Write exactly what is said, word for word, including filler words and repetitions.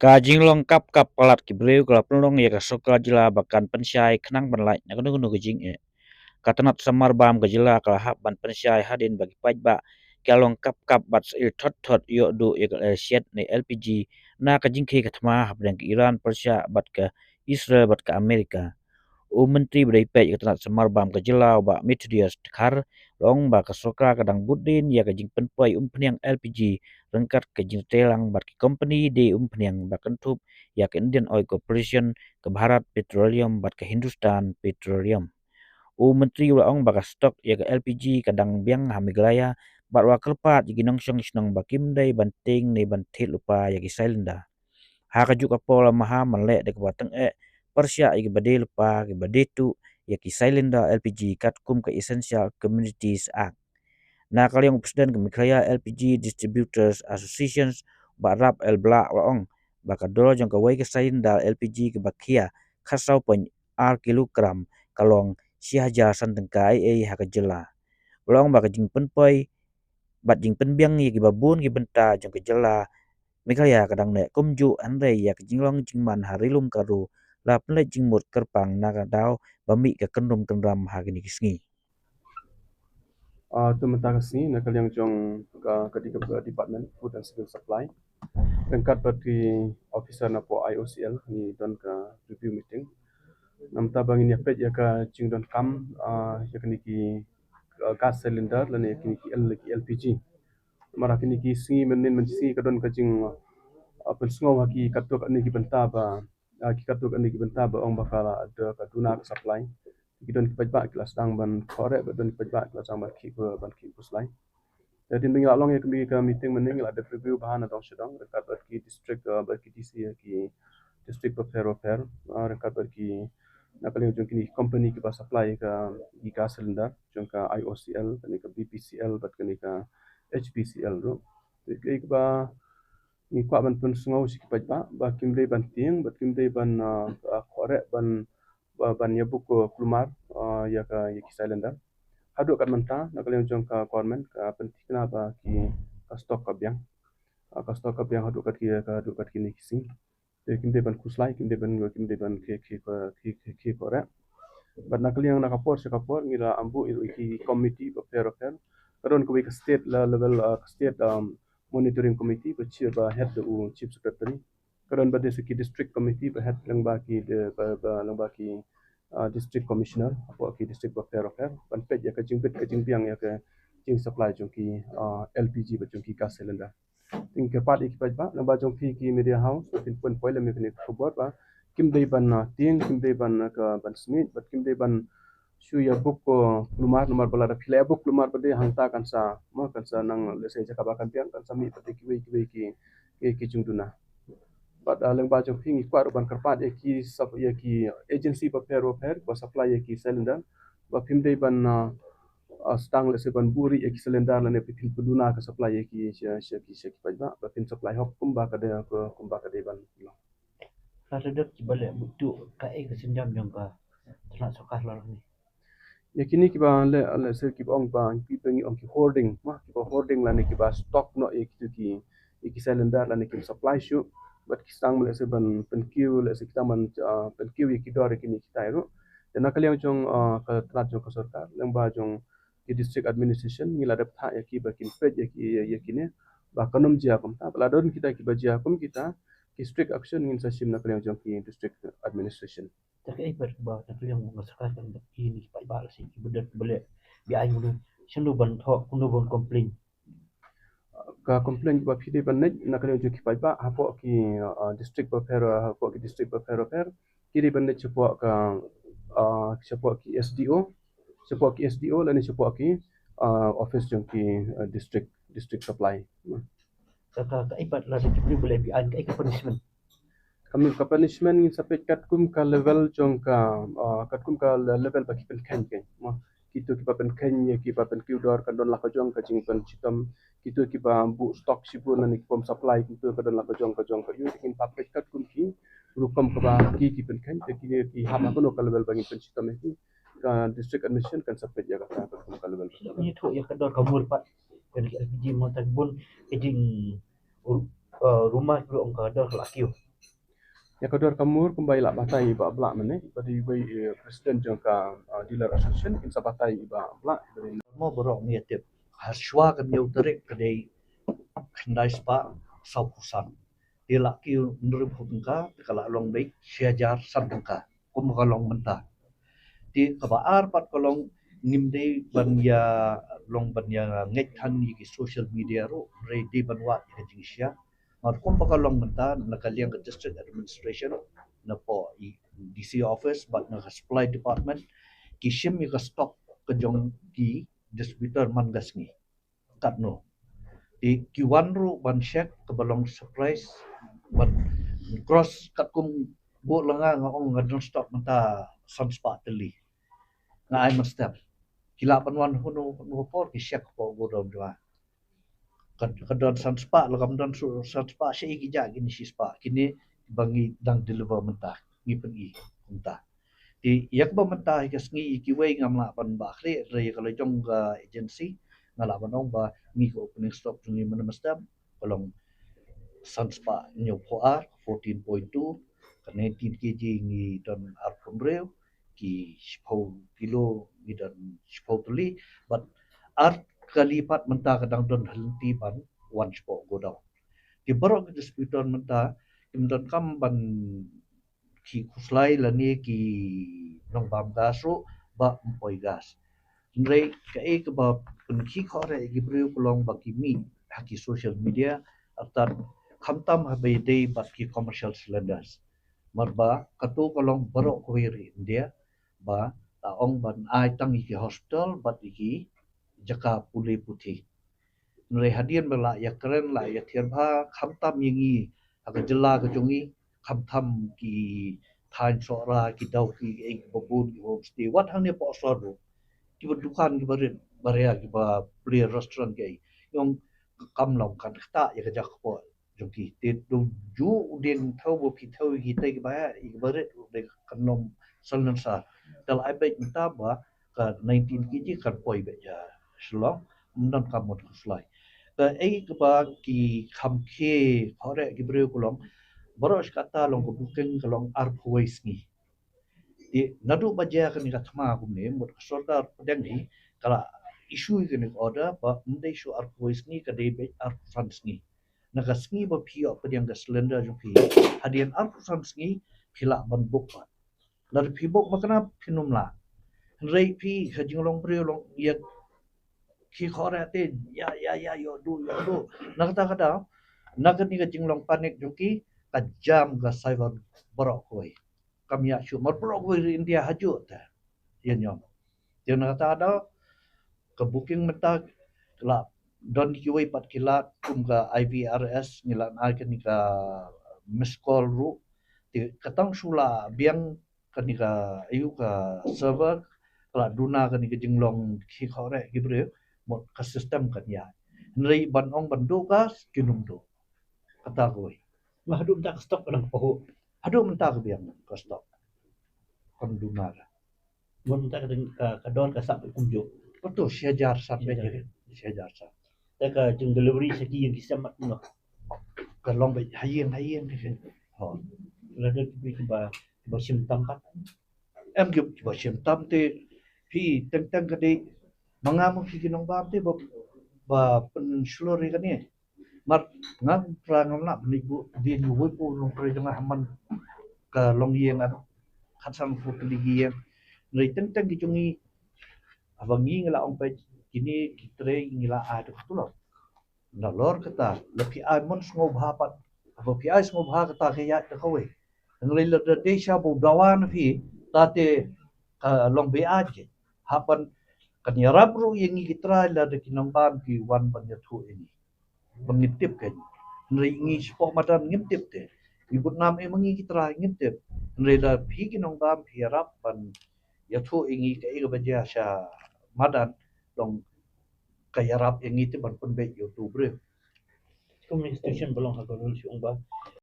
Ka jinglong kap kap palat ki briew ka la pynlong ïa ka sorkar jylla ba kan pynshai khnang ban lait na kano kano ka jingeh. Ka tnat samar bam ka jylla ka la hap ban pynshai hadien ba ki paidbah ki la long kap kap bad sa ïoh thot thot ïoh duh ïa ka LPG ne LPG na ka jingkhie ka thma hapdeng ka Iran, Persia bad ka Israel bad ka Amerika. U Myntri ba dei peit ïa ka tnat samar bam ka jylla u Bah Methodius Dkhar u la ong ba ka sorkar ka dang bud dien ïa ka jingpynpoi umphniang LPG ryngkat ka jingtreilang bad ki kompani die umphniang ba kynthup ïa ka Indian Oil Corporation, ka Bharat Petroleum bad ka Hindustan Petroleum. U Myntri u la ong ba ka stock ïa ka LPG ka dang biang ha Meghalaya bad u la kyrpad ïa ki nongshong shnong ba kim dei ban tieng ne ban thied lypa ïa ki cylinder. Ha kajuh ka por la maham ban leh da kaba tyngeh pyrshah ïa kiba die lypa kiba die tuh ïa ki cylinder LPG katkum ka Essential Commodities Act. Na ka liang u President ka Meghalaya LPG Distributors Association Bah Rap El Blah u la ong ba ka dor jong kawei ka cylinder LPG kaba khia khatsaw point ar kilogram ka long shi hajar san tyngka ei ei ha ka jylla. U la ong ba ka jingpynpoi bad jingpynbiang ïa kiba bun ki bynta jong ka jylla Meghalaya ka dang neh kumjuh hynrei ïa ka jinglong jingman ha ri lum ka ru la pynleit jingmut kyrpang na ka daw ba mih ka kynrum kynram ha kine ki sngi. Ah, tu mynta ka sngi na ka liang jong ka, ka di-, ka Department Food and Civil Supply ryngkat bad ki officer na poh I O C L ngi don ka review meeting. Na mynta ba ngin ïa peit ïa ka jingdonkam, ah, ïa kine ki, ah, gas cylinder lane ïa kine ki L-, ki LPG. Namar ha kine ki sngi mynnin mynsngi ka don ka jing, ah, pynsngew ha ki katto katne ki bynta ba, ah, ki katto katne ki bynta ba ong ba ka la da ka duna ka supply. Ki don ki paidbah ki la sdang ban khorek, ba don ki paidbah ki la sdang ban khih, ban khih khuslai. Te hadien ba ngi la long ïa ka meeting mynne ngi la dep review bha na dong sha dong ryngkat bad ki district, ah, bad ki D C ïa ki district bapher bapher, ah, ryngkat bad ki na ka liang jong kine ki company kiba supply ïa ka, ïa ka gas cylinder jong ka I O C L, kane ka B P C L bad kane ka H P C L ruh. Te kiba ngi kwah ban pynsngew sha ki paidbah ba kim dei ban tieng bad kim dei ban, ah, ah, khorek ban, ba, ban ïabuk, ah, kulmar, ah, ïa ka, ïa ki cylinder. Haduh kat mynta na ka liang jong ka government ka pynthikna ba ki, ka stock ka biang. Ah, ka stock ka biang haduh kat ki, ka haduh kat kine ki sngi. Te kim dei ban khuslai, kim dei ban, kim dei ban khie, khie, khie, khie, khie khorek. Bad na ka liang na ka por sha ka por ngi la ïambuh ïa ki committee bapher bapher. Ka don kawei ka state la level, ah, ka state, um, monitoring committee ba chi-, ba head da u chief secretary. Ka don bad de sa ki district committee ba head lyngba ki de, ba, ba lyngba ki, ah, district commissioner hapoh ki district bapher bapher ban peit ïa ka jingbit ka jingbiang ïa ka jingsupply jong ki, ah, LPG bad jong ki gas cylinder. Te ngi kyrpad ïa ki paidbah lyngba jong phi ki media house ba phin pynpoi lem ïa kane ka khubor ba kim dei ban, ah, tieng, kim dei ban, ah, ka ban smit bad kim dei ban shu ïabuk, ah, kulmar namar ba lada phi la ïabuk kulmar ba dei hangta kan sa, ma kan sa nang lehse jaka ba kan biang kan sa mih pat ïa kiwei kiwei ki, ki, ki jingduna. Bad, ah, lyngba jong phi ngi kwah ruh ban kyrpad ïa ki sap, ïa ki agency bapher bapher ba supply ïa ki cylinder ba phim dei ban, ah, ah, sdang lehse ban buh rieh ïa ki cylinder lane phin pynduna ka supply ïa ki sha, sha ki, sha ki paidbah ba phin supply hok kumba ka dei, kumba ka dei ban long. Lada dep kiba leh butuh kaei ka sienjam jong ka tnat sorkar la ne. Ïa kine kiba leh, lehse kiba ong ba, kiba ngi ong ki hoarding, ma, kiba hoarding lane kiba stock noh ïa kitu ki, ïa ki cylinder lane kim supply shuh. Bad ki sdang lehse ban pynkiew, lehse ki sdang ban, ah, pynkiew ïa ki dor ïa kine kitai ruh. Te na ka liang jong, ah, ka tnat jong ka sorkar, lyngba jong ki district administration ngi la dep thah ïa ki ba kin peit ïa ki, ïa, ïa kine ba kan ym jia kumta. Ba la don kita kiba jia kum kita, ki strict action ngin sa shim na ka liang jong ki district administration. Te kaei pat ba na ka liang jong ka sorkar kan bad kine ki paidbah lehse kiba don kiba leh beaiñ kumno, shano ban thoh, kumno ban complain? Ka complain ba phi dei ban leit na ka liang jong ki paidbah hapoh ki, ah, district bapher, hapoh ki district bapher bapher. Ki dei ban leit shapoh ka, ah, shapoh ki S D O, shapoh ki S D O lane shapoh ki, ah, office jong ki, ah, district, district supply. Ka, ka, kaei pat lada ki briew ba leh beaiñ, kaei ka punishment? Ka, ka punishment ngin sa peit katkum ka level jong ka, ah, katkum ka le-, level ba ki pynkheiñ kein. Ma, kitu kiba pynkheiñ, kiba pynkiew dor kan don la ka jong ka jingpynshitom. Kitu kiba buh stock shibun lane ki bym supply, kitu ka don la ka jong ka jong ka ïoh, te ngin peit katkum ki rukom kaba ki, ki pynkheiñ, te ki, ki hap ha kano ka level ba ngin pynshitom ïa ki. Ka district administration kan sa peit ïa kata katkum ka level. Ngi thoh ïa ka dor ka mur pat ka LPG mo, tang bun ka jing, uh, rumor ki ong ka dor ka la kiew. Ïa ka dor ka mur kumba i la batai i Bah Blah mynne, i ba dei iwei i president jong ka, ah, dealer association, in sa batai i Bah Blah. Mo baroh ngi tip ha shuwa ka hynñiew tarik ka dei khyndai spah sawphew san. Te la kiew hynriewphew tyngka, te ka la long beit shi hajar san tyngka. Kumba ka long mynta. Te kaba ar pat ka long ngim dei ban ïa long ban ïa ngeit than ïa ki social media ruh, hynrei dei ban wad ïa ka jingshai. Mar kumba ka long mynta na ka liang ka district administration, na poh i D C office bad na ka supply department, ki shim ïa ka stock ka jong ki distributor man ka sngi. Katno. Te ki wan ruh ban check kaba long surprise, ban cross katkum buh langa nga ong nga don stock mynta san spah tylli. Nga ai mynstep. Ki lah ban wan hunu hunu por ki check hapoh godown jong nga. Ka, ka don san spah, la kam don su, san spah, sha i ki jah kine shi spah, kine ba ngi dang deliver mynta, ngi pyni kumta. Te ïa kaba mynta ïa ka sngi ïa kiwei ngam lah ban bah khreh, hynrei ïa ka la jong ka agency nga lah ban ong ba ngi ka opening stock jong ngi mynta mynstep ka long san spah hynñiewphew ar, fourteen point two, ka nineteen K G ngi don arphew hynriew, ki shiphew kilo ngi don shiphew tylli, bad ar kali pat mynta ka dang don ha lynti ban wan shapoh godown. Ki baroh ki distributor mynta kim donkam ban khih khuslai lane ki nongbam gas ruh ba ym poi gas. Hynrei kaei kaba pynkhih khohreh ïa ki briew ka long ba ki mih ha ki social media, artat khamtam haba ïadei bad ki commercial cylinders. Mar ba kato ka long baroh kawei ri India ba la ong ban ai tang ïa ki hospital bad ïa ki jaka pule puthi. Hynrei hadien ba la ïakren, la ïathirbha, khamtam ïa ngi ha ka jylla ka jong ngi, khamtam ki thaiñ Sohra, ki Dawki, ki ei kiba bun, ki homestay, wat hangne poh sor ruh, kiba dukan, kiba rit baria, kiba plie restaurant, ki ei. Ngi ong kam long kan ktah ïa ka jaka kpoh jong ki. Te dang ju u dien thew ba phi thew ïa ki te kiba ïa kiba rit u dei kan long salnensar. Te la ai beit mynta ba ka nineteen K G kan poi beit ïa Shillong, ym donkam ban khuslai. Te ei kaba ki kham khie khohreh ki briew ka long, baroh shi katta long ka booking ka long arphew wei sngi. Te naduh ba jia kane ka thma kumne, mut ka sorkar pdeng hi ka la issue ïa kane ka order ba ym dei shuh arphew wei sngi, ka dei beit arphew san sngi. Na ka sngi ba phi ïoh pdiang ka cylinder jong phi, hadien arphew san sngi phi lah ban book pat. Lada phi book makna phin ym lah. Hynrei phi ka jinglong briew long ïa ki khohreh te ïa ïa ïa ïoh duh ïoh duh. Na kata ka daw, na kane ka jinglong panic jong ki ka jam ka cyber baroh kawei. Kam ïa shuh, mar baroh kawei ri India ha juh te ïa ñiom. Te na kata ka daw ka booking mynta ka la don kiwei pat ki la kum ka I V R S, ngi la ai kane ka missed call ruh. Te ka tang shu la biang kane ka, aïu, ka server ka la duna kane ka jinglong khih khohreh ki briew, mut ka system kan ïaid. Hynrei ban ong ban duh gas kin ym duh. Kata kawei. Ba haduh mynta ka stock ka dang pahuh. Haduh mynta ka biang ka stock. Kam duna. Ba mynta ka dang, ka, ka dor ka sah kumjuh. Betul, shi hajar san. Shi hajar. Shi hajar san. Te ka jing delivery sha ki ïing ki sem mat noh. Ka long beit ha ïing ha ïing. Ho. Lada ki, kiba, kiba shim tam pat. Em ki, kiba shim tam te phi teng teng ka dei ma nga ma phi ki nongbam te ba, ba pynshlur ïa kane. Mar nga pra ngam lah ban ïa buh dien ïa uwei pa u nongtrei jong nga ha man ka longïing, ar khatsan phew tylli ki ïing. Hynrei teng teng ki jong ngi, haba ngi ngi la ong peit kine ki trei ngi la ai da ka tulop. Nalor kata la phi ai mon sngewbha pat. Haba phi ai sngewbha kata ka ïaid da kawei. Hynrei lada dei sha ba u dawa na phi, ta te ka long ba ïaid. Hap ban kan ïarap ruh ïa ngi ki trai lada ki nongbam ki wan ban ïathuh ïa ngi. Ba ngin tip kein. Hynrei ngi shapoh madan ngim tip te. Ngi bud nam ei ma ngi ki trai ngim tip. Hynrei lada phi ki nongbam phi ïarap ban ïathuh ïa ngi kaei kaba jia sha madan, long ka ïarap ïa ngi te ban pynbeit ïa uto u briew. Kum institution ba long ha ka rul shu ong ba